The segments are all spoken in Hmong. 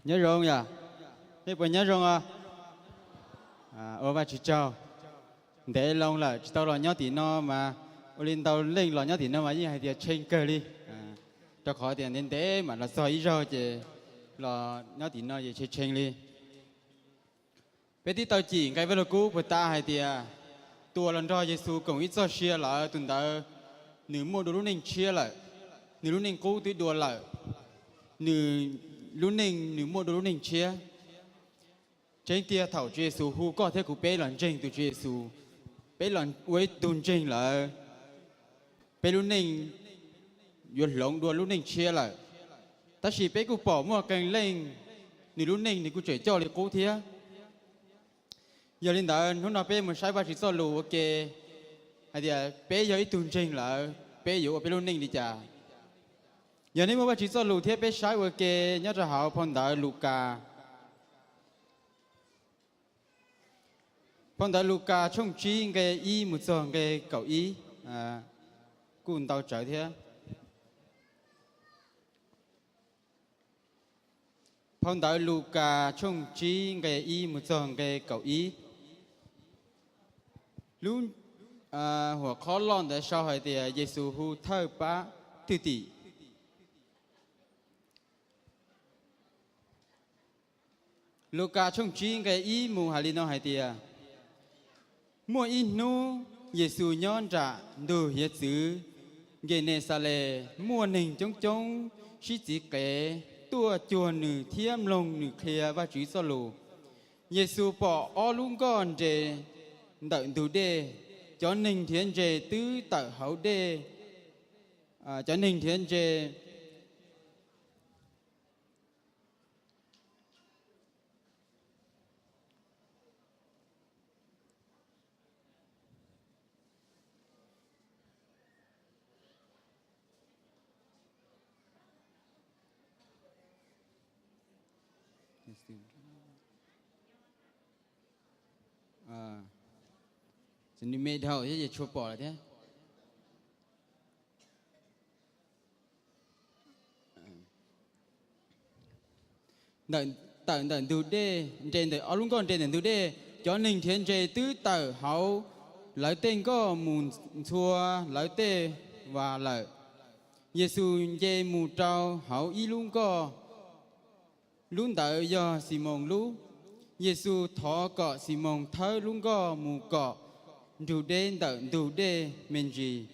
Nyob zoo yom? Nej puas nyob zoo os? Ua Vajtswv tsaug, ntev loo lawm tsis tau los nyob tim no mas, ua li ntau leej los nyob tim no mas yeej hais tias tshee kawg li, rau qhov tias ntev ntev mam los txog ib zaug ces los nyob tim no ces tshee tshee li. Peb twb tau cim nqe Vaj Lug Kub puag ta hais tias, tus uas los nrog Yexus koom ib txoj sia lawm tus ntawd, nws muaj dua lub neej tshiab lawm, nws lub neej qub twb dua lawm, nws lub neej nws muaj dua lub neej tshiab. Tseeb tiag thaum Tswv Yexus hu koj thiab kuv peb los ntseeg tus Tswv Yexus, peb los ua ib tug ntseeg lawm, peb lub neej yuav hloov dua lub neej tshiab lawm. Tab sis peb kuj pom muaj qee leej, nws lub neej nws kuj tseem coj li qub thiab. Yog li ntawd hnub no peb mus saib Vajtswv txoj lus ua ke hais tias peb yog ib tug ntseeg lawm peb yuav ua peb lub neej li cas. Yog nej muaj Vajtswv txoj lus thiab peb saib ua ke nyob rau hauv phau ntawv Lukas, phau ntawv Lukas tshooj tsib nqe ib mus txog nqe kaum ib, kuj ntau tsawv thiab. Phau ntawv Lukas tshooj tsib nqe ib mus txog nqe kaum ib. Lub huam qhov loj ntawd sau hais tias Yexus hu thawj pab thwj tim. Lukas tshooj tsib nqe ib mus hais li no hais tias, muaj ib hnub Yexus nyob nram ntug hiav txwv Nkenexales, muaj neeg coob coob sib txiv qev tuaj cuag nws thiab mloog nws qhia Vajtswv txoj lus. Yexus pom ob lub nkoj nres ntawm ntug dej, cov neeg nrhiav ntses twb tawm hauv dej, cov neeg nrhiav ntses Nws me dhau thiab ces tshua pom lawm thiab. Tawm ntawm ntug dej, nres ntawm ob lub nkoj nres ntawm ntug dej, cov neeg nrhiav ntses twb tawm hauv lawv tej nkoj mus ntxhua lawv tej vas lawm. Yexus nce mus rau hauv ib lub nkoj, lub ntawd yog Ximoos lub. Yexus thov kom Ximoos thawb lub nkoj mus kom nrug deb ntawm ntug dej me ntsis.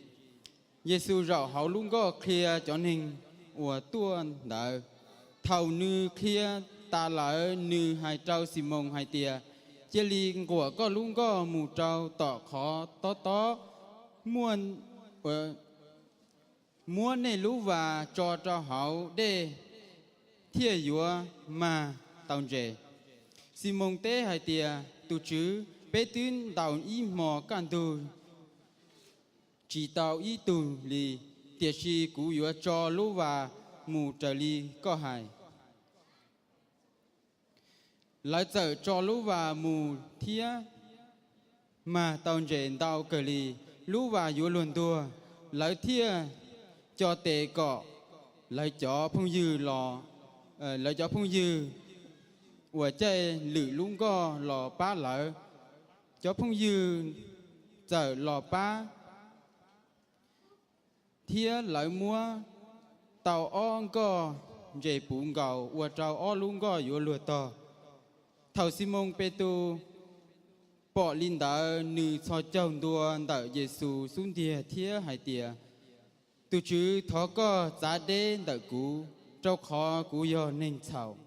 Yexus zaum hauv lub nkoj qhia cov neeg uas tuaj ntawd. Thaum nws qhia tas lawm, nws hais rau Ximoos hais tias, cia li nquam koj lub nkoj mus rau tom qhov tob tob, muab, muab nej lub vas tso rau hauv dej, thiaj yuav mag tau ntses. Ximoos teb hais tias, tus Tswv, peb twb ntaus ib hmos kaj ntug tsis tau ib tug li, tiam sis kuv yuav tso lub vas mus raws li koj hais. Lawv txawm tso lub vas mus thiab mag tau ntses ntau kawg li, lub vas yuav luag ntuag. Lawv thiaj co tes kom lawv cov phooj ywg los, lawv cov phooj ywg uas caij lwm lub nkoj los pab lawv. Cov phooj ywg txawm los pab, thiab lawv muab tau ob nkoj ntses puv nkaus ua rau ob lub nkoj yuav luag tog. Thaum Ximoos Petus pom li ntawd, nws txhos caug ntua ntawm Yexus xub ntiag thiab hais tias, tus Tswv, thov koj txav deb ntawm kuv, rau qhov kuv yog neeg txhaum.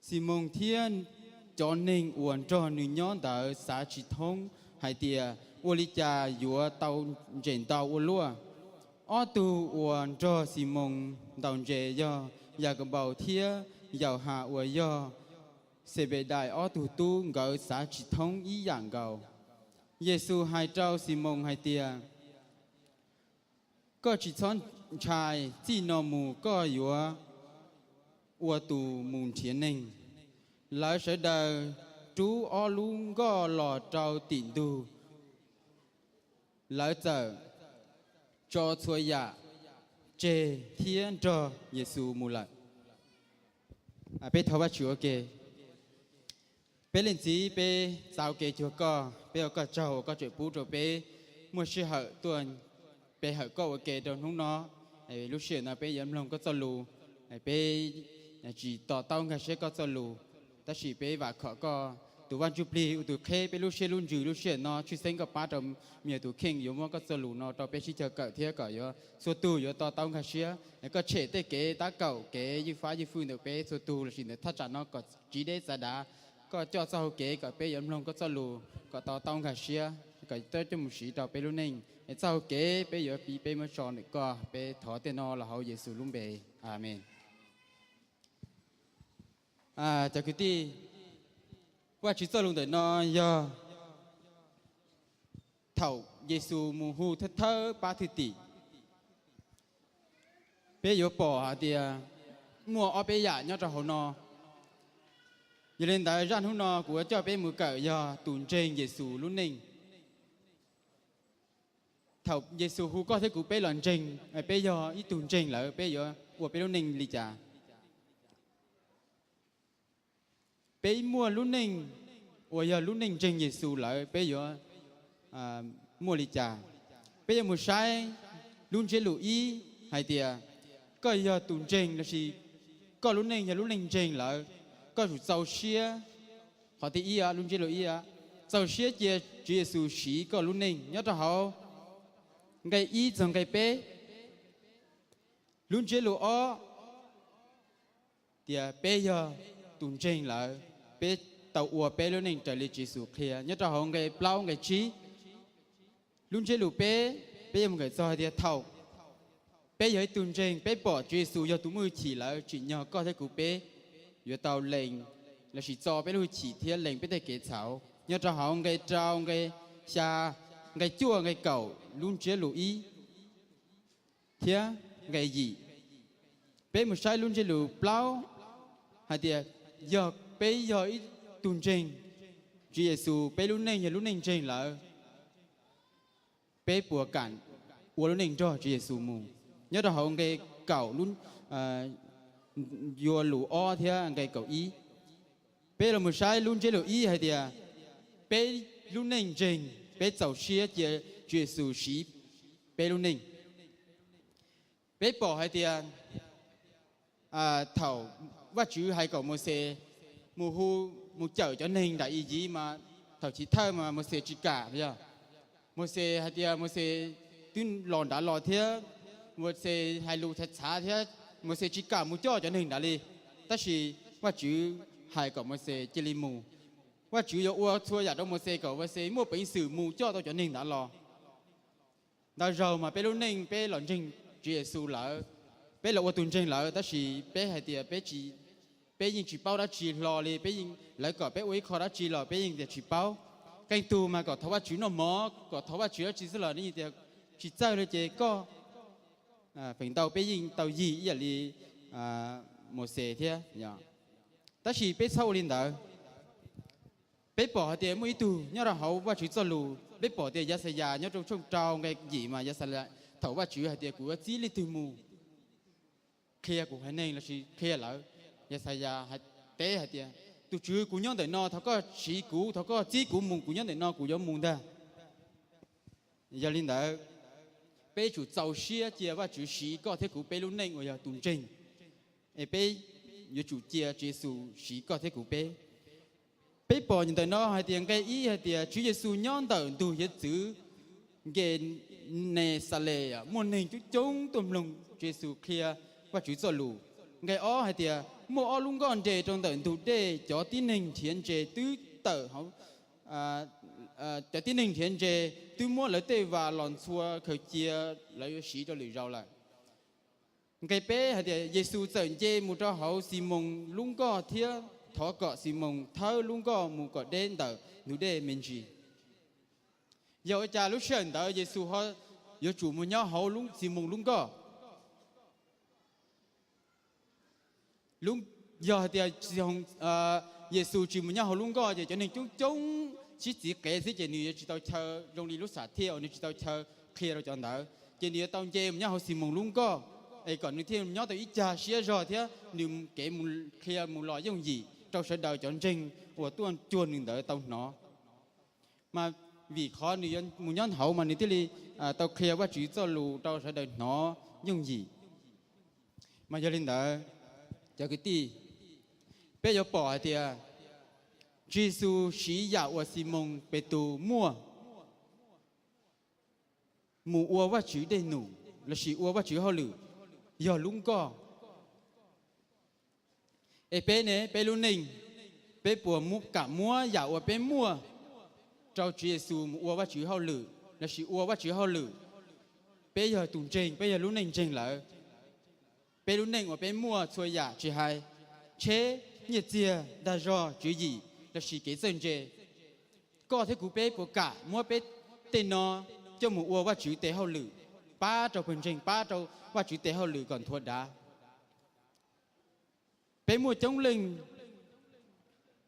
Ximoos thiab cov neeg uas nrog nws nyob ntawd xav tsis thoob hais tias, ua li cas yuav tau ntses ntau ua luaj. Ob tug uas nrog Ximoos ntaus ntses yog Yakabaus thiab Yauhas uas yog Xenpedais ob tug tub, nkawd xav tsis thoob ib yam nkaus. Yexus hais rau Ximoos hais tias, koj tsis txhob ntshai, txij no mus koj yuav ua tus mus nrhiav neeg. Lawv sawv daws rub ob lub nkoj los rau tim ntug, lawv txawm tso txhua yam tseg thiab nrog Yexus mus lawm. Peb thov Vajtswv ua ke. Peb leej Txiv, peb txav kev cuag koj, peb ua koj tsaug uas koj tseem pub rau peb muaj sij hawm tuaj pe hawm koj ua ke rau hnub no. Lub sij hawm no peb yuav mloog koj txoj lus, peb tsis to taub nkag siab koj txoj lus, tab sis peb vam khom koj tus Vaj Ntsuj Plig ua tus qheb peb lub siab lub ntsws. Lub sij hawm no tshwj xeeb koj pab rau me nyuam tus kheej yuav muab koj txoj lus no rau peb sib cog kawm thiab kom yuav txhua tug yuav to taub nkag siab. Koj tshem tej kev tab kaum kev ywj fab ywj fwj ntawm peb txhua tug lossis ntawm thaj tsam no kom tsis deb txav dav. Koj coj txoj hau kev kom peb yuav mloog koj txoj lus kom to taub nkag siab, kom coj mus siv rau peb lub neej. Es txoj hau kev peb yuav piv peb muab tso ntawm koj. Peb thov tej no los hauv Yexus lub npe, amees. Cov kwv tij, Vajtswv txoj lus ntawm no yog thaum Yexus mus hu thawj thawj pab thwj tim, peb yuav pom hais tias muaj ob peb yam nyob rau hauv no. Yog li ntawd zaj hnub no kuv yuav coj peb mus kawm yog tus ntseeg Yexus lub neej. Thaum Yexus hu koj thiab kuv peb los ntseeg, peb yog ib tug ntseeg lawm, peb yuav ua peb lub neej li cas? Peb muaj lub neej uas yog lub neej ntseeg Yexus lawm, peb yuav muaj li cas? Peb yuav mus saib lub ntsiab lus ib hais tias koj yog tus ntseeg lossis koj lub neej yog lub neej ntseeg lawm, koj tsum txaus siab. Qhov thib ib, lub ntsiab lus ib, txaus siab cia Tswv Yexus siv koj lub neej. Nyob rau hauv nqe ib txog nqe peb, lub ntsiab lus ob tias peb yog tus ntseeg lawm, peb tau ua peb lub neej raws li Tswv Yexus qhia. Nyob rau hauv nqe plaub nqe tsib, lub ntsiab lus peb, peb yuav mus kawm txog hais tias thaum peb yog ib tug ntseeg, peb pom Tswv Yexus yog tus muaj hwj chim lawm, tsim nyog koj thiab kuv peb yuav tau lees lossis txo peb lub hwj chim thiab lees peb tej kev txhaum. Nyob rau hauv nqe rau, nqe xya, nqe cuaj, nqe kaum, lub ntsiab lus ib thiab nqe yim. Peb mus saib lub ntsiab lus plaub hais tias yog peb yog ib tug ntseeg Tswv Yexus, peb lub neej yog lub neej ntseeg lawm, peb puas kam ua lub neej nrog Tswv Yexus mus? Nyob rau hauv nqe kaum, yuav lus ob thiab nqe kaum ib. Peb los mus saib lub ntsiab lus ib hais tias peb lub neej ntseeg, peb txaus siab cia Tswv Yexus siv peb lub neej. Peb pom hais tias thaum Vajtswv hais kom Mauxes mus hu, mus cawm cov neeg nram Iziv mas thaum chiv thawj mas Mauxes tsis kam yog. Mauxes hais tias Mauxes twb los nrad los thiab, Mauxes hais lus txhav txhav thiab, Mauxes tsis kam mus coj cov neeg nrad li. Tab sis Vajtswv hais kom Mauxes cia li mus. Vajtswv yuav ua txhua yam rau Mauxes kom Mauxes muaj peev xwm mus coj tau cov neeg nrad los. Ntau zaug mas peb lub neej peb los ntseeg Tswv Yexus lawm, peb los ua tus ntseeg lawm, tab sis peb hais tias peb tsis, peb yeej tsis paub dab tsi hlo li, peb yeej, lawv kom peb ua ib qho dab tsi los peb yeej tias tsis paub. Qee tug mas kom thov Vajtswv noj mov, kom thov Vajtswv dab tsi xwb los yeej tias tsis txawj li ces koj. Feem ntau peb yeej tau yig ib yam li Mauxes thiab. Tab sis peb txhob ua li ntawd. Peb pom hais tias muaj ib tug nyob rau hauv Vajtswv txoj lus, peb pom tias Yaxayas nyob rau tshooj rau nqe yim mas Yaxayas, thaum Vajtswv hais tias kuv yuav txib leej twg mus qhia kuv haiv neeg lossis qhia lawv, Yaxayas teb hais tias, tus Tswv, kuv nyob ntawm no, thov koj siv kuv, thov koj txib kuv mus, kuv nyob ntawm no kuv yuav mus ntag. Yog li ntawd, peb tsum txaus siab cia Vajtswv siv koj thiab kuv peb lub neej uas yog tus ntseeg, es peb yuav tsum cia Tswv Yexus siv koj thiab kuv peb. Peb pom ntawm no hais tias nqe ib hais tias Tswv Yexus nyob ntawm ntug hiav txwv Nkenexales, muaj neeg coob coob tuaj mloog Tswv Yexus qhia Vajtswv txoj lus. Nqe ob hais tias muaj ob lub nkoj nres rau ntawm ntug dej, cov tib neeg nrhiav ntses twb tawm, cov tib neeg nrhiav ntses twb muab lawv tej vas los ntxhua khaws cia, lawv yuav siv rau lwm zaus lawm. Nqe peb hais tias Yexus txawm nce mus rau hauv Ximoos lub nkoj thiab thov kom Ximoos thawb lub nkoj mus kom deb ntawm ntug dej me ntsis. Yog ua cas lub sij hawm ntawd Yexus ho yuav tsum mus nyob hauv Ximoos lub nkoj? Yog hais tias Yexus tsis mus nyob hauv lub nkoj ces cov neeg coob coob sib txiv qev xwb ces nws yuav tsis tau chaw zoo li lub xam thiaj uas nws tsis tau chaw qhia rau cov ntawd, ces nws yuav tau nce mus nyob hauv Ximoos lub nkoj. es kom nws thiaj nyob tau ib cag siab zog thiab nws kev mus qhia mus los yooj yim rau sawv daws cov ntseeg uas tuaj cuag nws ntawd tau hnov. Mas vim qhov nws mus nyob hauv mas nws thiaj li tau qhia Vajtswv txoj lus rau sawv daws hnov yooj yim. Mas yog li ntawd, cov kwv tij, peb yuav pom hais tias Tswv Yexus siv yam uas Ximoos Petus muaj mus ua Vajtswv dej num lossis ua Vajtswv hauj lwm yog lub nkoj. Es peb ne, peb lub neej, peb puas kam muab yam uas peb muaj rau Tswv Yexus mus ua Vajtswv hauj lwm lossis ua Vajtswv hauj lwm? Peb yog tus ntseeg, peb yog lub neej ntseeg lawm, peb lub neej uas peb muaj txhua yam tsis hais tsheb, nyiaj txiag, dag zog, tswv yim lossis kev txawj ntse, koj thiab kuv peb puas kam muab peb tej no coj mus ua Vajtswv tes hauj lwm, pab rau pawg ntseeg, pab rau Vajtswv tes hauj lwm kom nthuav dav? Peb muaj coob leej,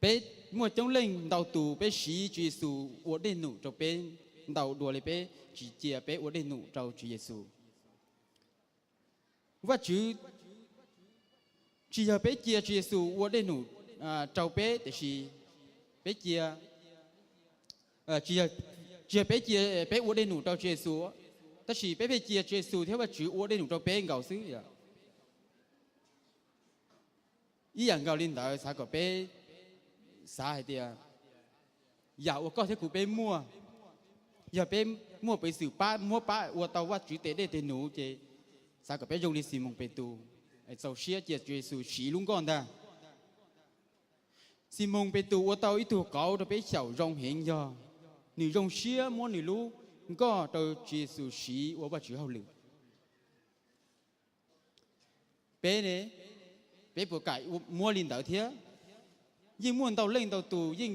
peb muaj coob leej ntau tus peb siv Tswv Yexus ua dej num rau peb, ntau dua li peb tsis cia peb ua dej num rau Tswv Yexus. Vajtswv, tsis yog peb cia Tswv Yexus ua dej num rau peb, tiam sis peb cia, tsis yog peb cia peb ua dej num rau Tswv Yexus, tab sis peb pheej cia Tswv Yexus thiab Vajtswv ua dej num rau peb nkaus xwb. Ib yam nkaus li ntawd, xav kom peb xav hais tias yam uas koj thiab kuv peb muaj, yog peb muaj peev xwm pab, muab pab ua tau Vajtswv tes dej tes num ces xav kom peb zoo li Ximoos Petus, txaus siab cia Tswv Yexus siv lub nkoj ntag. Ximoos Petus ua tau ib tug qauv rau peb xyaum zoo heev yog nws zoo siab muab nws lub nkoj rau Tswv Yexus siv ua Vajtswv hauj lwm. Peb ne, peb puas kam muab li ntawd thiab? Yeej muaj ntau leej ntau tus yeej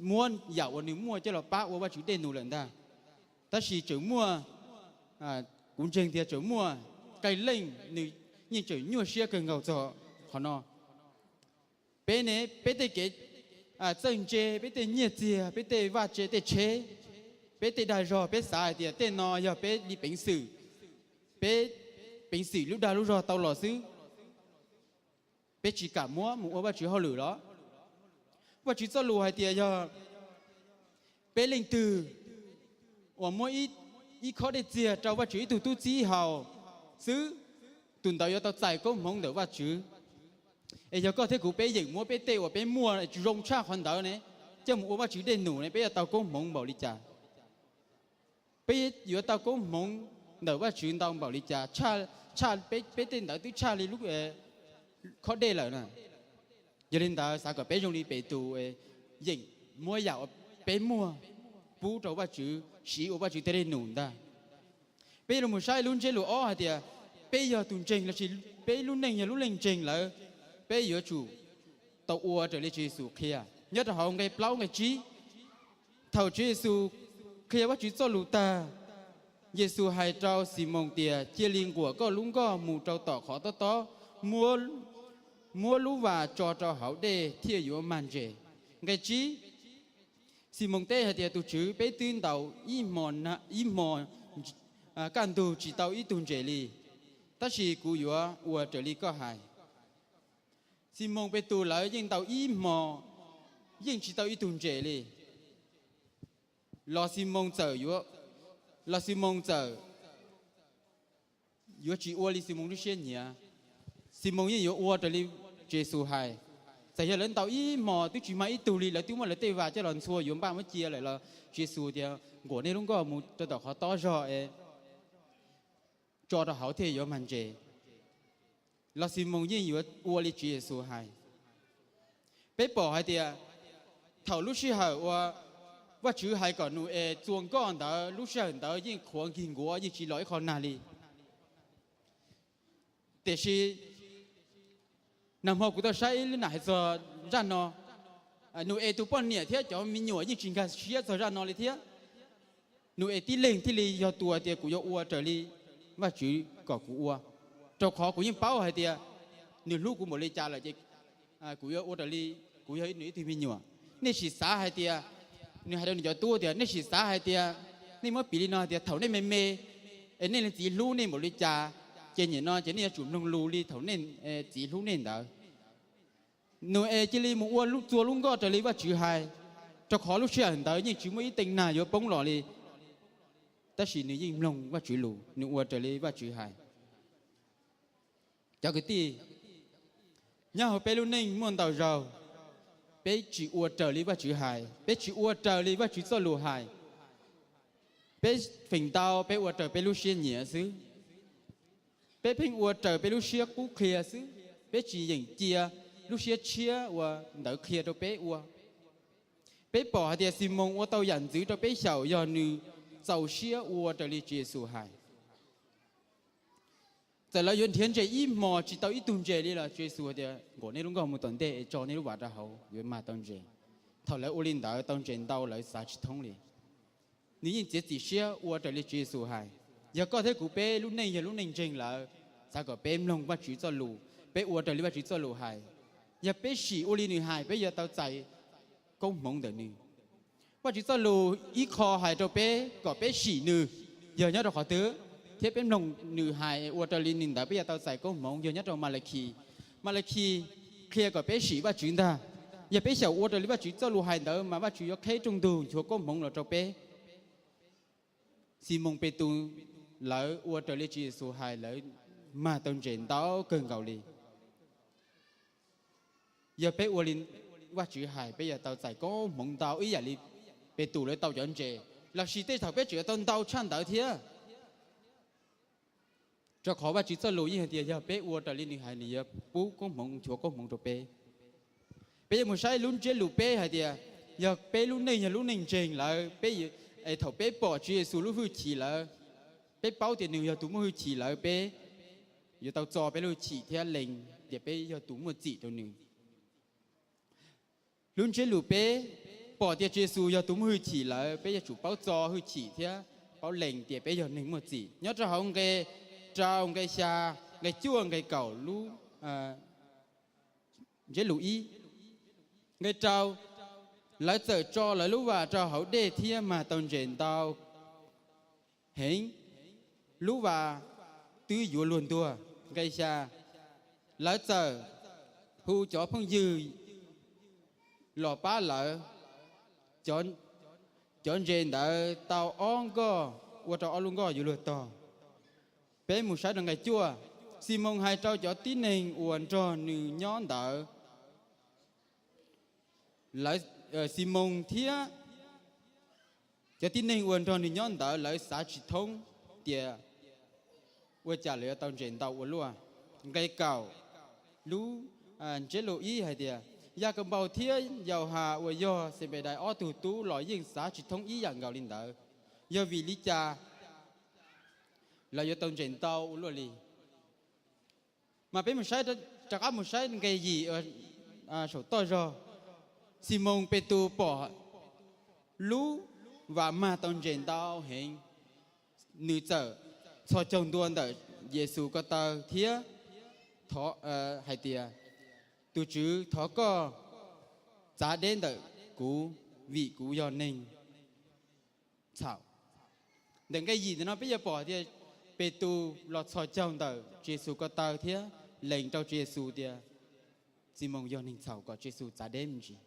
muab yam uas nws muaj coj los pab ua Vajtswv dej num lawm ntag. Tab sis tseem muaj, kuv ntseeg tias tseem muaj qee leej nws yeej tseem nyuaj siab kawg nkaus txog qhov no. Peb ne, peb tej kev txawj ntse, peb tej nyiaj txiag, peb tej vaj tse tej tsheb, peb tej dag zog, peb xav hais tias tej no yog peb li peev xwm, peb peev xwm lub dag lub zog tau los xwb. Peb tsis kam muab mus ua Vajtswv hauj lwm los? Vajtswv txoj lus hais tias yog peb leej twg uas muab ib khob dej txiag rau Vajtswv ib tug tub txib haus xwb, tus ntawd yuav tau txais koob hmoov ntawm Vajtswv. Es yog koj thiab kuv peb yeem muab peb tej uas peb muaj zoo tshaj qhov ntawd ne, coj mus ua Vajtswv dej num ne, peb yuav tau koob hmoov npaum li cas? Peb yuav tau koob hmoov ntawm Vajtswv ntau npaum li cas, peb tej ntawd twb tshaj li lub khob dej lawm na. Yog li ntawd xav kom peb zoo li Petus, yeem muab yam uas peb muaj pub rau Vajtswv siv ua Vajtswv tej dej num ntag. Peb yuav los saib lub ntsiab lus ob hais tias peb yog tus ntseeg lossis peb lub neej yog lub neej ntseeg lawm, peb yuav tsum tau ua raws li Tswv Yexus qhia. Nyob rau hauv nqe plaub nqe tsib, thaum Tswv Yexus qhia Vajtswv txoj lus tag, Yexus hais rau Ximoos tias, cia li nquam koj lub nkoj mus rau tom qhov tob tob, muab lub vas tso rau hauv dej thiaj yuav mag ntses. Nqe tsib, Ximoos teb hais tias, tus Tswv, peb twb ntaus ib hmo kaj ntug tsis tau ib tug ntses li, tab sis kuv yuav ua raws li koj hais. Ximoos Petus lawv yeej ntaus ib hmo yeej tsis tau ib tug ntses li, los Ximoos txawm yuav, los Ximoos txawm yuav tsis ua li Ximoos lub siab nyiam. Ximoos yeej yuav ua raws li Tswv Yexus hais. Txawm yog lawv ntaus ib hmo twb tsis mag ib tug li, lawv twb muab lawv tej vas coj los ntxhua yuav npaj muab cia lawm los Tswv Yexus tias, nquam nej lub nkoj mus rau tom qhov tob zog es tso rau hauv thiaj yuav mag ntses. Los Ximoos yeej yuav ua li Tswv Yexus hais. Peb pom hais tias thaum lub sij hawm uas Vajtswv hais kom Nau-es txua nkoj ntawd, lub sij hawm ntawd yeej qhuav nkig nkuav yeej tsis los ib qho nag li. Tiam sis nag hmo kuv tau saib ib lub nam hais txog zaj no, Nau-es tus poj niam thiab cov me nyuam yeej tsis nkag siab txog zaj no li thiab. Nau-es tib leeg thiaj li yog tus tias kuv yuav ua raws li Vajtswv kom kuv ua, rau qhov kuv yeej paub hais tias nws hlub kuv npaum li cas lawm ces kuv yuav ua raws li kuv yog nws ib tug me nyuam. Nej sim xav hais tias, nws hais rau nws cov tub tias, nej sim xav hais tias, nej muab piv li no hais tias thaum nej me me es nej leej txiv hlub nej npaum li cas, Ces nim no ces nej yuav tsum mloog lus li thaum nej txiv hlub nej ntawd. Nus-es cia li mus ua txua lub nkoj raws li Vajtswv hais, rau qhov lub sij hawm ntawd yeej tsis muaj ib teej nag yuav poob los li, tab sis nws yeej mloog Vajtswv lus, nws ua raws li Vajtswv hais. Cov kwv tij, nyob hauv peb lub neej muaj ntau zaus peb tsis ua raws li Vajtswv hais, peb tsis ua raws li Vajtswv txoj lus hais. Peb feem ntau peb ua raws peb lub siab nyiam xwb. Peb pheej ua raws peb lub siab qub qhia xwb, peb tsis yeem cia lub siab tshiab ua ntawd qhia rau peb ua. Peb pom hais tias Ximoos ua tau yam ntxwv rau peb xyaum yog nws txaus siab ua raws li Tswv Yexus hais. Txawm lawv yuav nrhiav ntses ib hmos tsis tau ib tug ntses li los Tswv Yexus hais tias, nquam nej lub nkoj mus tom ntej es tso nej lub vas rau hauv yuav mag tau ntses. Thaum lawv ua li ntawd tau ntses ntau lawv xav tsis thoob li. Nws yeej txiav txim siab ua raws li Tswv Yexus hais. Yog koj thiab kuv peb lub neej yog lub neej ntseeg lawm, xav kom peb mloog Vajtswv txoj lus, peb ua raws li Vajtswv txoj lus hais. Yog peb sim ua li nws hais peb yuav tau txais koob hmoov ntawm nws. Vajtswv txoj lus ib qho hais rau peb kom peb sim nws yog nyob rau qhov twg, thiab peb mloog nws hais ua raws li nws ntawd peb yuav tau txais koob hmoov yog nyob rau Malakis. Malakis qhia kom peb sim Vajtswv ntag. Yog peb xyaum ua raws li Vajtswv txoj lus hais ntawd mas Vajtswv yuav qheb rooj ntug nchuav koob hmoov los rau peb. Ximoos Petus lawv ua raws li Tswv Yexus hais lawv mag tau ntses ntau kawg nkaus li. Yog peb ua li Vajtswv hais peb yuav tau txais koob hmoov ntau ib yam li Petus lawv tau cov ntses, los sis tej thaum peb tseem yuav tau ntau tshaj ntawd thiab. Rau qhov Vajtswv txoj lus yeej hais tias yog peb ua raws li nws hais nws yuav pub koob hmoov nchuav koob hmoov rau peb. Peb yuav mus saib lub ntsiab lus peb hais tias, yog peb lub neej yog lub neej ntseeg lawm peb, es thaum peb pom Tswv Yexus lub hwj chim lawm, peb paub tias nws yog tus muaj hwj chim lawm peb yuav tau txo peb lub hwj chim thiab lees tias peb yog tus muaj txim rau nws. Lub ntsiab lus peb pom tias Tswv Yexus yog tus muaj hwj chim lawm peb yuav tsum paub txo hwj chim thiab paub lees tias peb yog neeg muaj txim. Nyob rau hauv nqe rau, nqe xya, nqe cuaj, nqe kaum lub ntsiab lus ib. Nqe rau, lawv txawm tso lawv lub vas rau hauv dej thiab mag tau ntses ntau heev, lub vas twb yuav luag ntuag. Nqe xya, lawv txawm hu cov phooj ywg los pab lawv, cov ntses ntawd tau ob nkoj, ua rau ob lub nkoj yuav luag tog. Peb mus saib rau nqe cuaj, Ximoos hais rau cov tib neeg uas nrog nws nyob ntawd, Ximoos thiab cov tib neeg uas nrog nws nyob ntawd lawv xav tsis thoob tias ua cas lawv yuav tau ntses ntau ua luaj. Nqe kaum lub ntsiab lus ib hais tias, Yakaunpaus thiab Yauhas uas yog Xenpedais ob tug tub los yeej xav tsis thoob ib yam nkaus li ntawd, yog vim li cas lawv yuav tau ntses ntau ua luaj li. Mas peb mus saib, rov qab mus saib nqe yim saum toj zog, Ximoos Petus pom lub vas mag tau ntses ntau heev, nws txawm txhos caug ntua ntawm Yexus ko taw thiab hais tias, Tus Tswv, thov koj txav deb ntawm kuv, vim kuv yog neeg txhaum. Ntawm nqe yim ntawm no peb yuav pom tias Petus los txhos caug ntawm Tswv Yexus ko taw thiab lees rau Tswv Yexus tias Ximoos yog neeg txhaum kom Tswv Yexus txav deb me ntsis.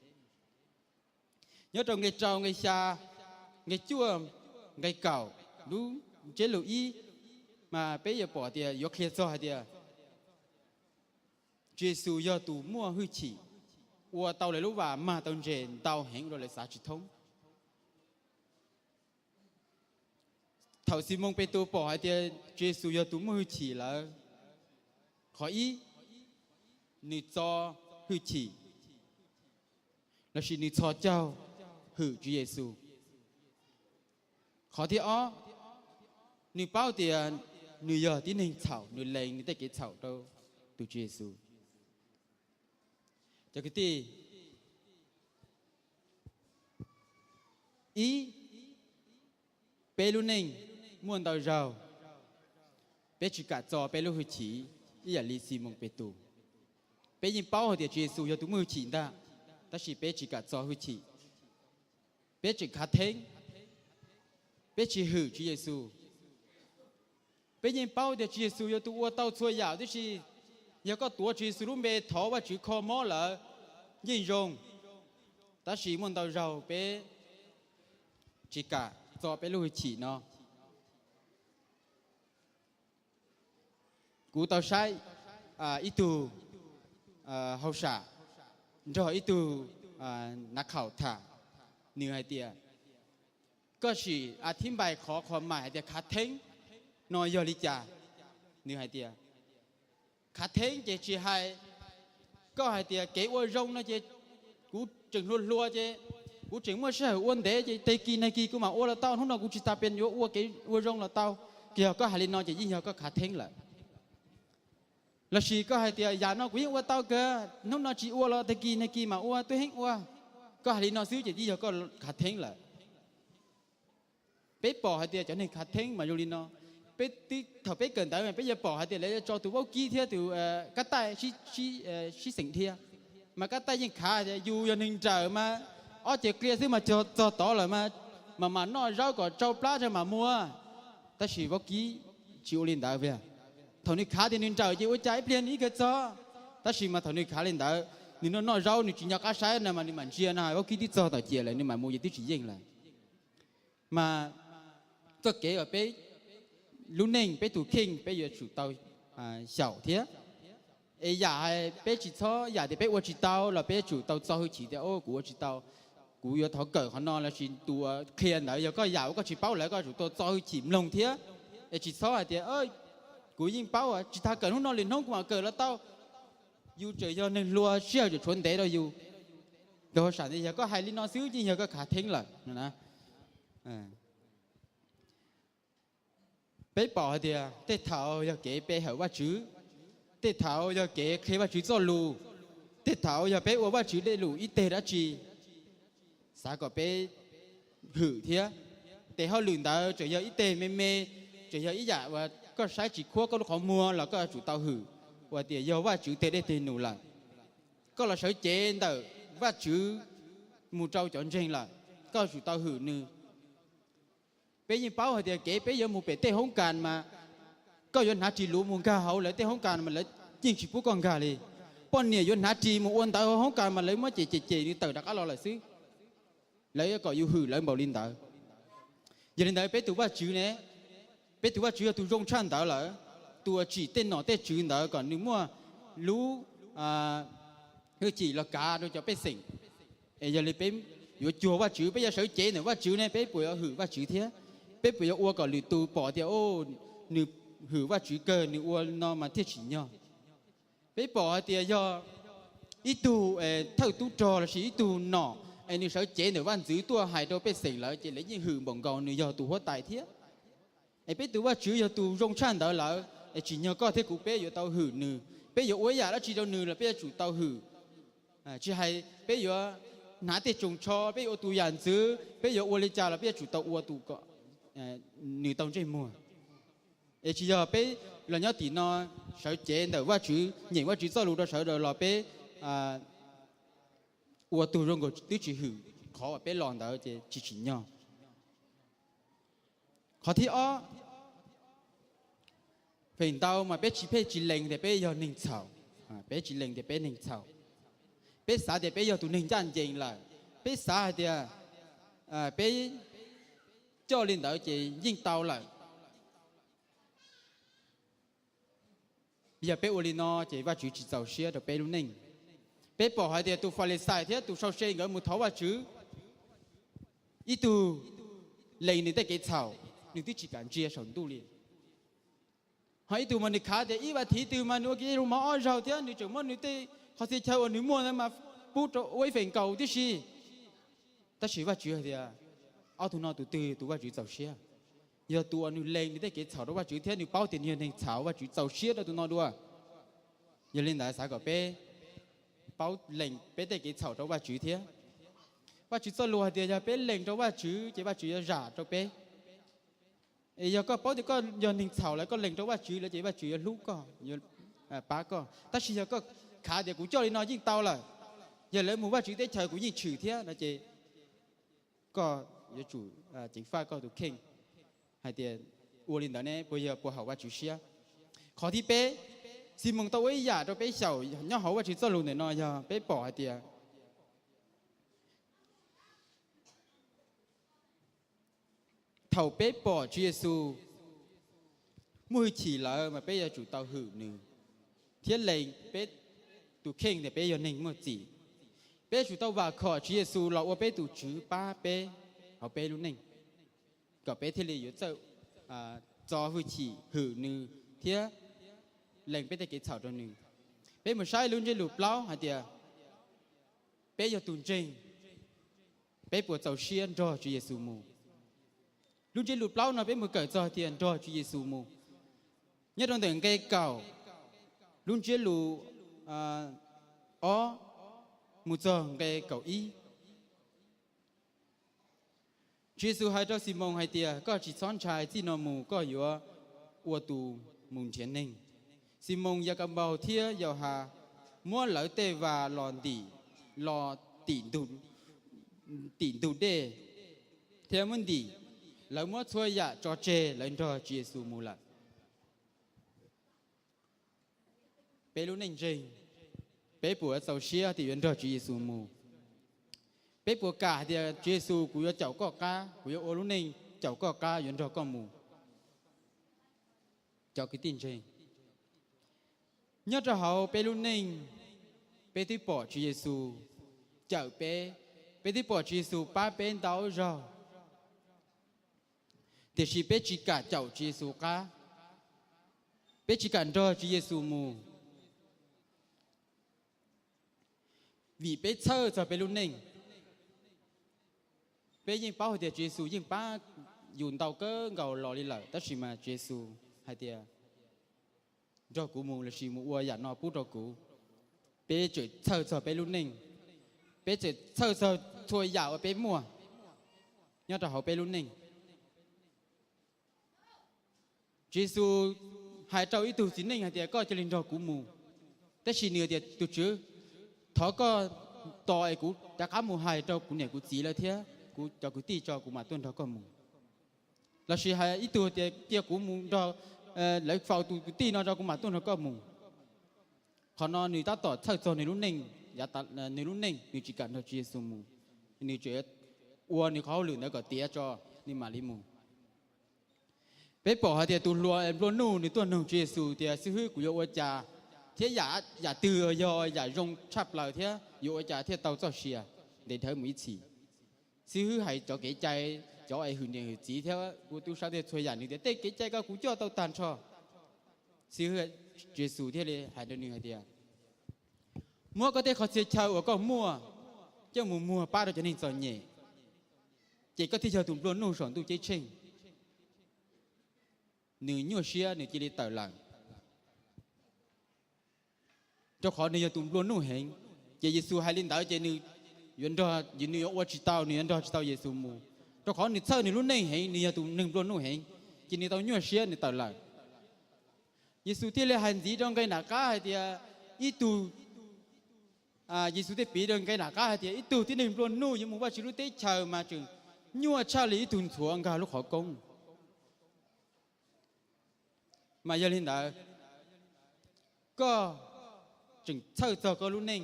Nyob rau nqe rau, nqe xya, nqe cuaj, nqe kaum lub ntsiab lus ib, mas peb yuav pom tias yuav qhia txog hais tias Tswv Yexus yog tus muaj hwj chim, ua tau lawv lub vas mag tau ntses ntau heev ua rau lawv xav tsis thoob. Thaum Ximoos Petus pom hais tias Tswv Yexus yog tus muaj hwj chim lawm, qhov ib, nws txo hwj chim, lossis nws txhos caug hwm Tswv Yexus. Qhov thib ob, nws paub tias nws yog tib neeg txhaum, nws lees nws tej kev txhaum rau tus Tswv Yexus. Cov kwv tij, ib, peb lub neej muaj ntau zaug peb tsis kam txo peb lub hwj chim ib yam li Ximoos Petus. Peb yeej paub hais tias Tswv Yexus yog tus muaj hwj chim ntag, tab sis peb tsis kam txo hwj chim. Peb tseem khav theeb, peb tsis hwm Tswv Yexus. Peb yeej paub tias Tswv Yexus yog tus ua tau txhua yam tib si. Yog koj tuav Tswv Yexus lub npe thov Vajtswv kho mob lawm yeej zoo, tab sis muaj ntau zaug peb tsis kam txo peb lub hwj chim no. Kuv tau saib ib tug hauj sam nrog ib tug nav khaum tham, nws hais tias, koj sim a thib npai qhov qhov mais hais tias khav theeb no yog li cas? Nws hais tias, khav theeb ces tsis hais, koj hais tias kev ua zoo no ces kuv tseem hluas hluas ces kuv tseem muaj sij hawm ua ntev ces tag kis nag kis kuv mam ua los tau, hnub no kuv tsis tas pes yuav ua kev ua zoo los tau. Yog koj hais li no ces yeej yog koj khav theeb lawm. Lossis koj hais tias yam no kuv yeej ua tau kawg, hnub no tsis ua los tag kis nag kis mam ua, tuaj heeb ua. Koj hais li no xwb ces yeej yog koj khav theeb lawm. Peb pom hais tias cov neeg khav theeb mas zoo li no. Peb twb, thaum peb kawm ntawv mas peb yuav pom hais tias lawv yuav tso tus vaub kib thiab tus kab taij sib xeem dhia. Mas kab taij yeej khav tias yus yog neeg nrawm mas ob cev qia xwb mas txog tod lawm mas, mas mam noj zaub kom tsau plab tso mam mus. Tab sis vaub kib tsis ua li ntawd. Thaum nws khav tias nws nrawm ces ua cas ib pliag nws ib kawg txog. Tab sis mas thaum nws khav li ntawd, nws noj noj zaub nws tsis nco qab saib no mas nws mam ntsia no vaub kib twb txog tom ciam lawm, nws mam mus ces twb tsis yeej lawm. Mas txoj kev uas peb lub neej peb tus kheej peb yuav tsum tau xyaum thiab. Es yam hais peb tsis txhob yam tias peb ua tsis tau los peb yuav tsum tau txo hwj chim tias, o, kuv ua tsis tau, kuv yuav thov kawm qhov no, lossis tus uas qhia ntawd yog koj yam uas koj tsis paub lawm koj yuav tsum tau txo hwj chim mloog thiab. Es tsis txhob hais tias, kuv yeej paub tsis tas kawm hnub no lwm hnub kuv mam kawm los tau. Yus tseem yog neeg hluas sij hawm tseem tshuav ntev rau yus. Nkawd hauj sam tias yog koj hais li no xwb yeej yog koj khav theeb lawm. Peb pom hais tias tej thaum yog kev pe hawm Vajtswv, tej thaum yog kev qhia Vajtswv txoj lus, tej thaum yog peb ua Vajtswv dej lus ib teg dab tsi. Xav kom peb hwm thiab. Tes hauj lwm ntawd tseem yog ib teg me me, tseem yog ib yam uas koj saib tsis khuab koj lub qhov muag los koj yuav tsum tau hwm, uas tias yog Vajtswv teg dej teg num lawm. Koj los sawv cev ntawm Vajtswv mus rau cov ntseeg lawm, koj yuav tsum tau hwm nws. Peb yeej paub hais tias kev peb yuav mus pem tej hoob kas mas koj yuav hnav ris luv mus nkag hauv lawv tej hoob kas mas lawv yeej tsis pub koj nkag li. Poj niam yuav hnav ris mus ua ntawv hauv hoob kas mas lawv muab cem cem cem nws tawm rov qab los lawm xwb. Lawv yuav kom yus hwm lawv npaum li ntawd. Yog li ntawd peb tus Vajtswv ne, peb tus Vajtswv yog tus zoo tshaj ntawd lawm, tus uas tsim tej nom tej tswv ntawd kom nws muaj lub hwj chim los kav rau cov pej xeem. Es yog li peb yuav cuag Vajtswv, peb yuav sawv cev ntawm Vajtswv ne peb puas yuav hwm Vajtswv thiab? Peb puas yuav ua kom lwm tus pom tias nws hwm Vajtswv kawg, nws ua no mas thiaj tsim nyog? Peb pom hais tias yog ib tug thawj tub rog lossis ib tug nom es nws sawv cev ntawm vaj ntxwv tuaj hais rau pej xeem lawm ces lawv yeej hwm npaum nkaus nws yog tus huab tais thiab. Es peb tus Vajtswv yog tus zoo tshaj ntawd lawm, es tsim nyog koj thiab kuv peb yuav tau hwm nws. Peb yuav ua ib yam dab tsi rau nws los peb yuav tsum tau hwm. Tsis hais peb yuav hnav tej tsoos tsho, peb yuav ua tus yam ntxwv, peb yuav ua li cas los peb yuav tsum tau ua tus kom nws tau ntsej muag. Es tsis yog peb los nyob tim no sawv cev ntawm Vajtswv, nyeem Vajtswv txoj lus rau sawv daws los peb ua tug zoo nkaus twb tsis hwm qhov uas peb los ntawd ces tsis tsim nyog. Qhov thib ob, feem ntau mas peb tsis, peb tsis lees tias peb yog neeg txhaum, peb tsis lees tias peb neeg txhaum. Peb xav tias peb yog tus neeg ncaj ncees lawm, peb xav hais tias peb coj li ntawd ces yeej tau lawm. Yog peb ua li no ces Vajtswv tsis txaus siab rau peb lub neej. Peb pom hais tias tus Falixais thiab tus sau se nkawd mus thov Vajtswv, ib tug lees nws tej kev txhaum, nws twb tsis kam ntsia saum ntuj li. Ho ib tug mas nws khav tias ib vas thiv twg mas nws ua kev zoo mov ob zaug thiab nws tseem muab nws tej qhov txhia chaw uas nws muaj ntawd mas pub rau ua ib feem kaum tib si. Tab sis Vajtswv hais tias ob tug no tus twg tus Vajtswv txaus siab? Yog tus uas nws lees nws tej kev txhaum rau Vajtswv thiab nws paub tias nws yog neeg txhaum, Vajtswv txaus siab rau tus no dua. Yog li ntawd xav kom peb paub lees peb tej kev txhaum rau Vajtswv thiab. Vajtswv txoj lus hais tias yog peb lees rau Vajtswv ces Vajtswv yuav zam rau peb. Es yog koj paub tias koj yog neeg txhaum lawm koj lees rau Vajtswv lawm ces Vajtswv yuav hlub koj, yuav pab koj. Tab sis yog koj khav tias kuv coj li no yeej tau lawm, yog lawv mus Vajtswv teb chaws kuv yeej tshwm thiab no ces koj yuav tsum ceev faj koj tus kheej hais tias Ua li ntawd ne puas yog puas haum Vajtswv siab? Qhov thib peb, Ximoos tau ua ib yam rau peb xyaum nyob hauv Vajtswv txoj lus ntawm no yog peb pom hais tias thaum peb pom Tswv Yexus muaj hwj chim lawm mas peb yuav tsum tau hwm nws thiab lees peb tus kheej tias peb yog neeg muaj txim. Peb yuav tsum tau vam khom Tswv Yexus los ua peb tus Tswv pab peb hauv peb lub neej, kom peb thiaj li yuav txawj txo hwj chim hwm nws thiab lees peb tej kev txhaum rau nws. Peb mus saib lub ntsiab lus plaub hais tias peb yog tus ntseeg, peb puas txaus siab nrog Tswv Yexus mus? Lub ntsiab lus plaub no peb mus kawm txog tias nrog Tswv Yexus mus. Nyob rau ntawm nqe kaum lub ntsiab lus ob mus txog nqe kaum ib, Tswv Yexus hais rau Ximoos hais tias, koj tsis txhob ntshai, txij no mus koj yuav ua tus mus nrhiav neeg. Ximoos Yakaunpaus thiab Yauhas muab lawv tej vas los ntim los tim ntug dej thiab muab ntim, lawv muab txhua yam tso tseg, lawv nrog Tswv Yexus mus lawm. Peb lub neej ntseeg, peb puas txaus siab tias yuav nrog Tswv Yexus mus? Peb puas kam hais tias, Tswv Yexus, kuv yuav caum koj qab, kuv yuav ua lub neej caum koj qab, yuav nrog koj mus? Cov kwv tij ntseeg, nyob rau hauv peb lub neej, peb twb pom Tswv Yexus cawm peb, peb twb pom Tswv Yexus pab peb ntau zaug, tiam sis peb tsis kam caum Tswv Yexus qab, peb tsis kam nrog Tswv Yexus mus, vim peb txhawj txog peb lub neej. Peb yeej paub hais tias Tswv Yexus yeej pab yus ntau kawg nkaus los li lawm, tab sis mas Tswv Yexus hais tias, nrog kuv mus lossis mus ua yam no pub rau kuv. Peb tseem txhawj txog peb lub neej, peb tseem txhawj txog txhua yam uas peb muaj nyob rau hauv peb lub neej. Tswv Yexus hais rau ib tug txiv neej hais tias, koj cia li nrog kuv mus. Tab sis nws tias, tus Tswv, thov koj tos es kuv rov qab mus hais rau kuv niam kuv txiv lawv thiab kuv cov kwv tij tso kuv mam tuaj nrog koj mus. Lossis hais ib tug tias, cia kuv mus nrog lawv faus tus kwv tij no tso kuv mam tuaj nrog koj mus. Qhov no nws tab tom txhawj txog nws lub neej, nws lub neej nws tsis kam nrog Tswv Yexus mus, nws tseem ua nws qhov hauj lwm ntawd kom tiav tso, nws mam li mus. Peb pom hais tias tus hluas nplua nuj nws tuaj nug Tswv Yexus tias, xib hwb, kuv yuav ua cas thiab yam twg yog yam zoo tshaj plaws thiab yuav ua cas thiaj tau txoj sia ntev dhawv mus ib txhis? Xib hwb hais cov kev cai, cov es hwm niam hwm txiv thiab ua tub sab thiab txhua yam, nws tias, tej kev cai ko kuv coj tau tag nrho. Xib hwb, Tswv Yexus thiaj li hais rau nws hais tias, muab koj tej qhov txhia chaw uas koj muaj coj mus muag pab rau cov neeg txom nyem, ces koj thiaj yog tus nplua nuj saum ntuj ceeb tsheej. Nws nyuaj siab, nws cia li tawm lawm, rau qhov nws yog tus nplua nuj heev. Ces Yexus hais li ntawd ces nws yuav nrog, nws yuav ua tsis tau, nws yuav nrog tsis tau Yexus mus, rau qhov nws txhawj nws lub neej heev, nws yog tus neeg nplua nuj heev, ces nws tau nyuaj siab nws tawm lawm. Yexus thiaj li hais ntxiv rau nqe nram qab hais tias, ib tug, Yexus thiaj piv rau nqe nram qab hais tias, ib tug tib neeg nplua nuj yuav mus Vajtswv lub teb chaws mas tseem nyuaj tshaj li ib tug ntxhuav nkag lub qhov koob. Mas yog li ntawd, koj tseem txhawj txog koj lub neej,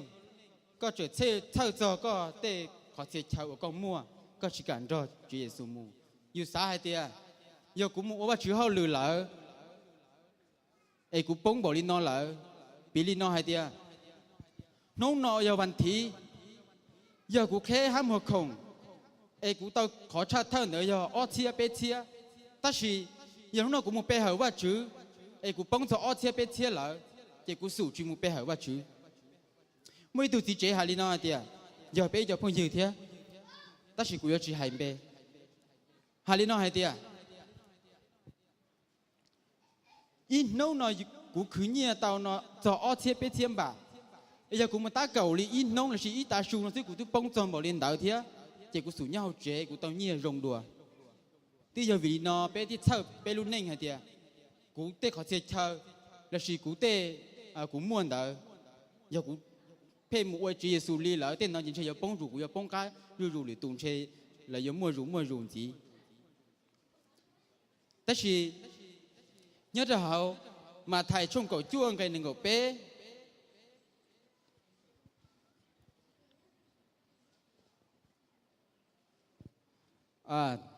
koj tseem txhawj txog koj tej qhov txhia chaw uas koj muaj, koj tsis kam nrog Tswv Yexus mus. Yus xav hais tias, yog kuv mus ua Vajtswv hauj lwm lawm, es kuv poob npaum li no lawm, piv li no hais tias, hnub no yog vas thiv, yog kuv qheb hab muag khoom, es kuv tau qhov tshaj thawj ntawd yog ob txhiab peb txhiab, tab sis yog hnub no kuv mus pe hawm Vajtswv, es kuv poob txog ob txhiab peb txhiab lawm, ces kuv xum tsis mus pe hawm Vajtswv. Muaj ib tug txiv tsev hais li no hais tias, yog peb ib co phooj ywg thiab, tab sis kuv yuav tsis hais npe, hais li no hais tias, ib hnub no kuv khwv nyiaj tau no txog ob txhiab peb txhiab npam, es yog kuv mus tab kaum li ib hnub lossis ib tav su no xwb kuv twb poob txog npaum li ntawd thiab, ces kuv xum nyob hauv tsev kuv tau nyiaj zoo dua. Twb yog vim li no peb thiaj txhawj peb lub neej hais tias, kuv tej qhov txhia chaw lossis kuv tej, kuv muaj ntawd, yog kuv pheej mus ua Tswv Yexus li lawm tej no ces ntshe yuav poob zus, kuv yuav poob qab zuj zus lwm tus, ntshe lawv yuav muaj zus muaj zus ntxiv. Tab sis Nyob rau hauv Mathais tshooj kaum cuaj nqe nees nkaum peb,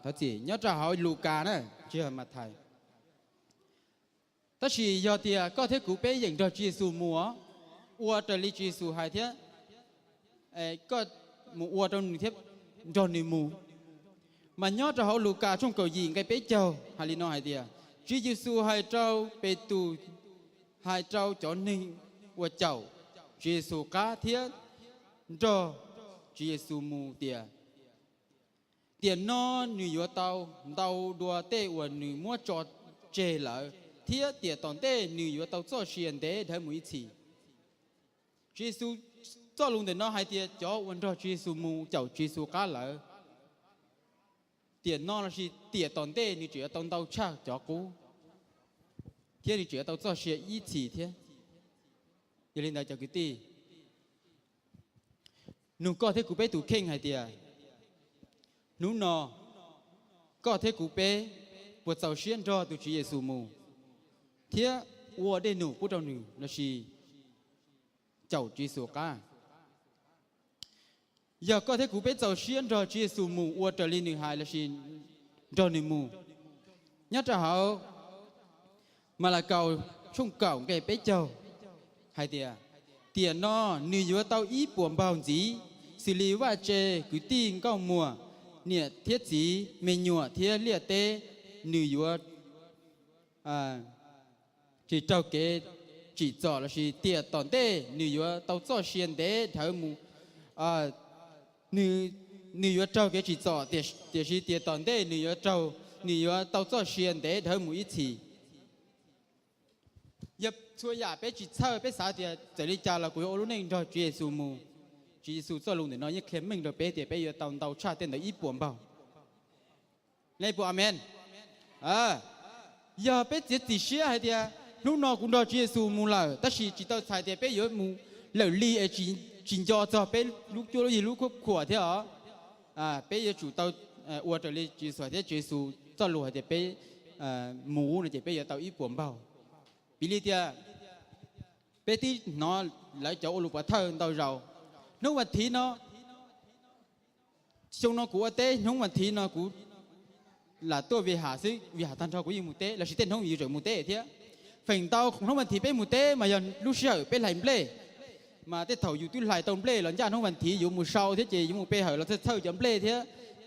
thov txim, nyob rau hauv Lukas na, tsis yog Mathais. Tab sis yog tias koj thiab kuv peb yeem nrog Tswv Yexus mus, ua raws li Tswv Yexus hais thiab koj mus ua rau nws thiab nrog nws mus. Mas nyob rau hauv Lukas tshooj kaum yim nqe peb caug hais li no hais tias, Tswv Yexus hais rau Petus, hais rau cov neeg uas caum Tswv Yexus qab thiab nrog Tswv Yexus mus tias, tiam no nws yuav tau ntau dua tej uas nws muab tso tseg lawm, thiab tiam tom ntej nws yuav tau txoj sia ntev dhawv mus ib txhis. Tswv Yexus txoj lus ntawm no hais tias cov uas nrog Tswv Yexus mus caum Tswv Yexus qab lawm, tiam no lossis tiam tom ntej nws tseem yuav tau ntau tshaj cov qub, thiab nws tseem yuav tau txoj sia ib txhis thiab. Yog li ntawd cov kwv tij, nug koj thiab kuv peb tus kheej hais tias, hnub no koj thiab kuv peb puas txaus siab nrog tus Tswv Yexus mus thiab ua dej num pub rau nws lossis caum Tswv Yexus qab? Yog koj thiab kuv peb txaus siab nrog Tswv Yexus mus ua raws li nws hais lossis nrog nws mus, nyob rau hauv Malakaus tshooj kaum nqe peb caug hais tias, tiam no nws yuav tau ib puas npaug ntxiv, xws li vaj tse, kwv tij, nkauj muam, niam thiab txiv, me nyuam thiab liaj teb, nws yuav tsis raug kev tsim txom lossis tiam tom ntej nws yuav tau txoj sia ntev dhawv mus. Nws yuav raug kev tsim txom, tiam sis tiam tom ntej nws yuav raug, nws yuav tau txoj sia ntev dhawv mus ib txhis. Yog txhua yam peb tsis txhawj, peb xav tias txawm li cas los kuv yuav ua lub neej nrog Tswv Yexus mus, Tswv Yexus txoj lus ntawm no yeej qhia meej rau peb tias peb yuav tau ntau tshaj tej ntawd ib puas npaug. Leej puas amen? Yog peb txiav txim siab hais tias hnub no kuv nrog Tswv Yexus mus lawm, tab sis tsis tau txhais tias peb yuav mus lawm li es tsis nco txog peb lub cuab lub yig lub khuab khuam thiab os. Peb yuav tsum tau ua raws li Tswv Yexus hais thiab Tswv Yexus txoj lus hais tias peb mus no ces peb yuav tau ib puas npaug. Piv li tias peb twb hnov lawv cov ua lus pov thawj ntau zaus, hnub vas thiv no, xyoo no kuv ua teb, hnub vas thiv no kuv lam tuaj vij has xwb, vij has tag nrho kuv yeej mus teb, lossis tej hnub yus tseem mus teb thiab. Feem ntau hnub vas thiv peb mus teb mas yog lub sij hawm peb hlais nplej, mas tej thaum yus twb hlais tau nplej los ncaj hnub vas thiv yuav mus sau thiab ces yuav mus pe hawm los txhawj txhawj cov nplej thiab,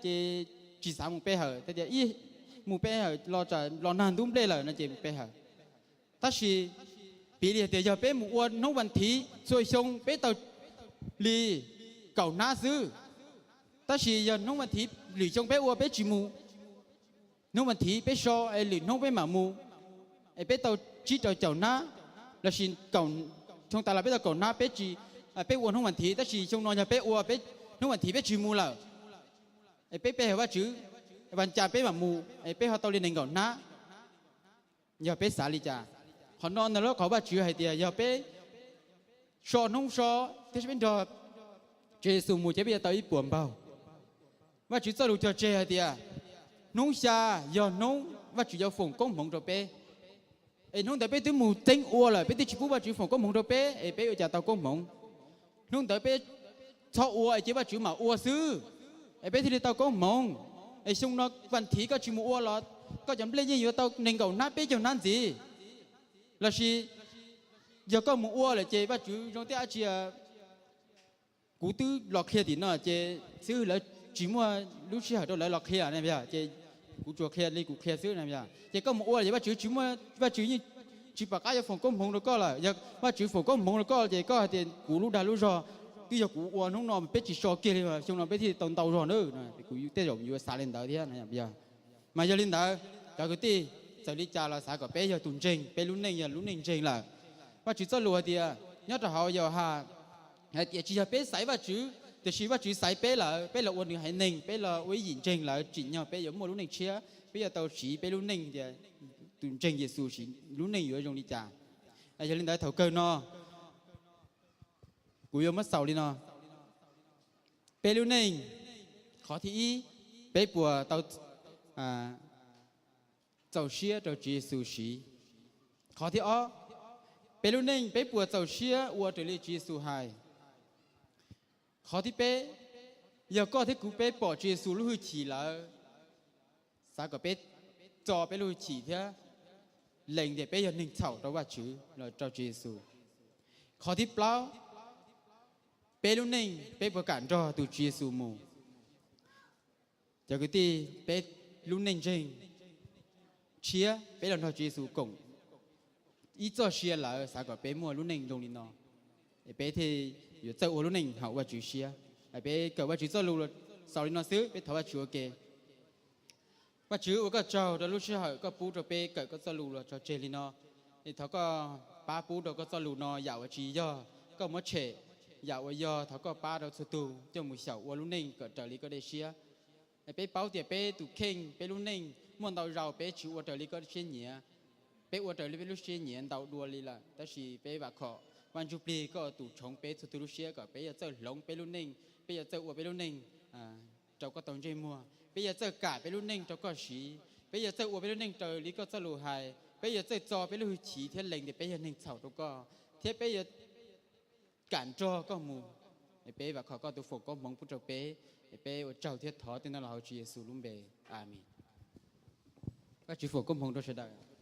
ces tsis xav mus pe hawm, tias ib mus pe hawm los nag ntub nplej lawm no ces mus pe hawm. Tab sis piv li tias yog peb mus ua hnub vas thiv txhua xyoo peb tau li kaum hnab xwb, tab sis yog hnub vas thiv lwm xyoo peb ua peb tsis mus, hnub vas thiv peb so es lwm hnub peb mam mus, es peb tau tsib rau caum hnab, lossis xyoo tas los peb tau kaum hnab, peb tsis, peb ua hnub vas thiv, tab sis xyoo no yog peb ua, hnub vas thiv peb tsis mus lawm, es peb pe hawm Vajtswv, vas cas peb mam mus es peb ho tau li nees nkaum hnab. Yog peb xav li cas? Qhov no ntawm lub qhov Vajtswv hais tias yog peb so hnub so thiab peb nrog Tswv Yexus mus ces peb yuav tau ib puas npaug. Vajtswv txoj lus cog tseg hais tias hnub xya yog hnub Vajtswv yuav foom koob hmoov rau peb. Es hnub ntawd peb twb mus txeeb ua lawm, peb twb tsis pub Vajtswv foom koob hmoov rau peb, es peb ua cas tau koob hmoov? Hnub ntawd peb txhob ua es cia Vajtswv mam ua xwb, es peb thiaj li tau koob hmoov. Es xyoo no vas thiv koj tsis mus ua los koj cov nplej yeej yuav tau nees nkaum hnab peb caug hnab ntxiv. Lossis yog koj mus ua lawm ces Vajtswv zoo tej dab tsi, kuv twb los qhia tim no ces xwb, lawv tsis muaj lub sij hawm rau lawv los qhia na, ces kuv tsuas qhia li kuv qhia xwb na. Ces koj mus ua lawm ces Vajtswv tsis muaj, Vajtswv yeej tsis pom qab yuav foom koob hmoov rau koj lawm. Yog Vajtswv foom koob hmoov rau koj ces koj hais tias kuv lub dag lub zog, twb yog kuv ua hnub no peb tsis so kiag li, xyoo no peb thiaj tau ntau zog na. Kuv tej zaum yuav xav li ntawd thiab. Mas yog li ntawd, cov kwv tij, txawm li cas los xav kom peb yog tus ntseeg, peb lub neej yog lub neej ntseeg lawm. Vajtswv txoj lus hais tias nyob rau hauv Yauhas hais tias tsis yog peb xaiv Vajtswv, tiam sis Vajtswv xaiv peb lawm, peb los ua nws haiv neeg, peb los ua ib yim ntseeg lawm, tsim nyog peb yuav muaj lub neej tshiab, peb yuav tau siv peb lub neej tias tus ntseeg Yexus siv lub neej yuav zoo li cas. Yog li ntawd thaum kawg no kuv yuav muab xaus li no. Peb lub neej, qhov thib ib, peb puas tau txaus siab rau Tswv Yexus siv? Qhov thib ob, peb lub neej peb puas txaus siab ua raws li Tswv Yexus hais? Qhov thib peb, yog koj thiab kuv peb pom Tswv Yexus lub hwj chim lawm, xav kom peb txo peb lub hwj chim thiab lees tias peb yog neeg txhaum rau Vajtswv los rau Tswv Yexus. Qhov thib plaub, peb lub neej peb puas kam nrog tus Tswv Yexus mus? Cov kwv tij, peb lub neej ntseeg tshiab peb los nrog Tswv Yexus koom ib txoj sia lawm, xav kom peb muaj lub neej zoo li no, es peb thiaj yuav txawj ua lub neej haum Vajtswv siab. Peb kawm Vajtswv txoj lus xaus li no xwb, peb thov Vajtswv ua ke. Vajtswv, ua koj tsaug rau lub sij hawm koj pub rau peb kawm koj txoj lus los tso tseg li no. Es thov koj pab pub rau koj txoj lus no yam uas tsis yog, koj muab tshem yam uas yog. Thov koj pab rau txhua tus coj mus xyaum ua lub neej kom raws li koj dej siab. Peb paub tias peb tus kheej, peb lub neej muaj ntau zaus peb tsis ua raws li koj siab nyiam, peb ua raws li peb lub siab nyiam ntau dua li lawm, tab sis peb vam khom Vaj Ntsujplig koj tus tshoov peb txhua tus lub siab kom peb yuav txawj hloov peb lub neej, peb yuav txawj ua peb lub neej rau koj tau ntsej muag, peb yuav txawj kam peb lub neej rau koj siv, peb yuav txawj ua peb lub neej raws li koj txoj lus hais, peb yuav txawj txo peb lub hwj chim thiab lees tias peb yog neeg txhaum rau koj, thiab peb yuav kam nrog koj mus. Peb vam khom koj tus foom koob hmoov pub rau peb. Peb ua tsaug thiab thov tej no los hauv Tswv Yexus lub npe, Amees. Vajtswv foom koob hmoov rau sawv daws.